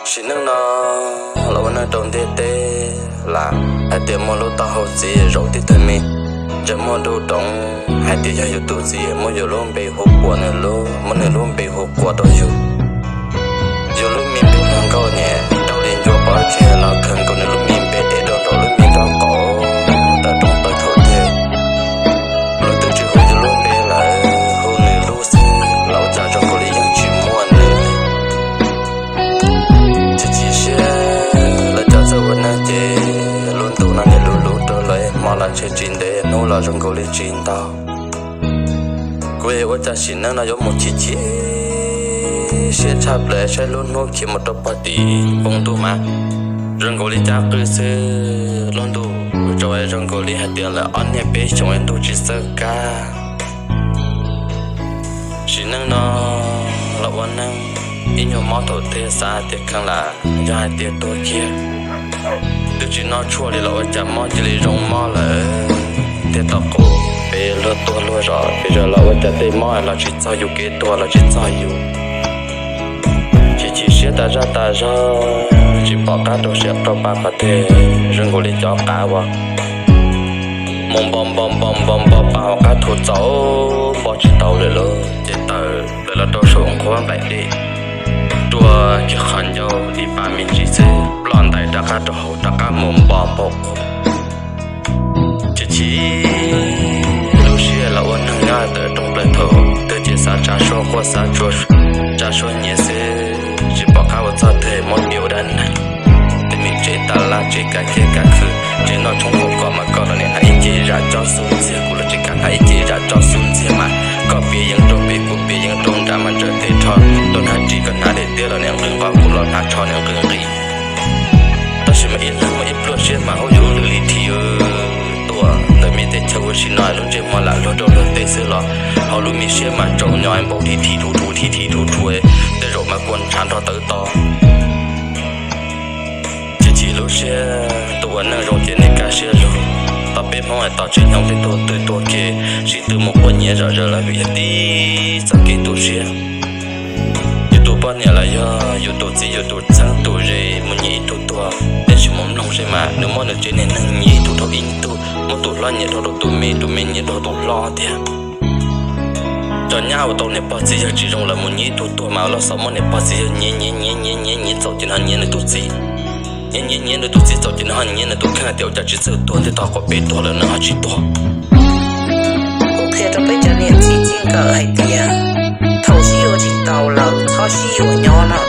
Sim neej no los ua neej rau ntiaj teb lawm, hais tias muaj lub taub hau txiv zaum tib tag me, ntsej muag dub doov, hais tias yog yus tus txiv muab yus lub npe hu quas nws lub, muab nws lub npe hu quas rau yus. Yus lub me npe hluas nkauj niam rau li ncua pov tseg los khaws nkaus nws lub me npe ev rau nraum lub me nraub qaum tawm rooj tawm thaum twg. Luag twb tsis hu yus lub npe lawm, hu nws lub xwb los ua cas zoo nkaus li yeej tsis muaj nws. Chim chim siab, lawv cov txawj ua neej ces lub ntuj no niam lub lub rau lawv hmo los ntshe tsis ntev, hnub los zoo nkaus li tsis ntau. Kuv es ua cas sim neej no yuav mus chim chim siab tshaj plaws, saib lub hnub khiav mus rau pog tim npoo ntuj mas zoo nkaus li cab qwj xwb. Lub ntuj tsaus zoo nkaus li hais tias lawm ob niaj peb xyoos ntuj tsis txawj kab. Sim neej no los ua neej ib nyuag mob thaum twg xav tias kheev lam yog hais tias tuag kiag, twb tsis noj tshuaj li los ua cas mob cia li zoo mob lawm. Thiab tom qub peb luag tuag luag zom pes zaws los ua cas tej mob los tsis txog yus, kev tuag los tsis txog yus. Chim chim siab tas zaj tas zog, tsis pom qab rau siab rau pa qhov twg, zoo nkaus li cov qav uas mus npo npo npo npo npo pa hauv qab thu txaus npo tsis tau lawm lauj. Ces tawm plaws los rau saum nqhuab nplaim dej, rua kiag qhov ncauj ib pa me ntsis xwb ploj ntais rov qab rau hauv rov qab mus npo npaum qub. Chim chim lub siab los ua neeg nyob tawm rooj plaws thaum twg ces xav tsa suab quaj xav tsa suab nyiav xwb, tsis pom qab ua txog twg muab piv ua dab neeg. Tej me tsev tas laj tsev kav kiab kav khw, tsev noj tshoob noj kos mas koj los niam hnav ib ce zam tso xub ntxiag, kuv los tsis kav hnav ib ce zam tso xub ntxiag mas koj piav yeeb rau pem kuv piav yeeb rau nrad mas ntsawm tes rho rau hnav ris koj hnav daim tiab los niam nqws nqos kuv los hnav tsho niam nqws nqis. Tab sis mas ib leeg muaj ib pluaj siab mas hauj yus lwm li thim tuaj ntawm me teb chaws ua si no lub ntsej muag lam luag rau luag tej xwb los hauv lub me siab mas tsaus nyo npaum thim thim rhuv rhuv thim thim rhuv rhuv, tej zaum mas kua ntshav nrog tawv to. Chim chim lub siab, tus ua neej zoo ces nej kaj siab lug. Tom peb Hmoob hais tos tsis nyoog tej tug twg tuag kiag, sib tw mus quas nyiav zom zaws lawm vim yog tib txoj kev tu siab. Yus tus poj niam los yog yus tus txiv yus tus txheeb tus ze mus nyiav ib tug tuag, nej sim mus mloog seb mas nws muab nws tsev niag neeg nyiav ib tug dhau ib tug, muab tus hlob nyiav dhau rau tus me, tus me nyiav dhau tus hlob tiag. Cov nyab uas tau niam pog txiv yawg tsis zoo lawm mus nyiav ib tug tuag mas loj xav muab niam pog txiv yawg nyiav nyiav nyiav nyiav txaus ces ho nyiav nws tus txiv, nyiav nyiav nyiav nws tus txiv txaus ces ho nyiav nws tus kheej tias ua cas tsis txawj tuag thiaj tau qhov pem tuag lawm nws ho tsis tuag. Kuv qhia rau peb cov niam txiv txij nkawm hais tias thaum sib yuav tsis tau lawm txhob sib yuav nyob no.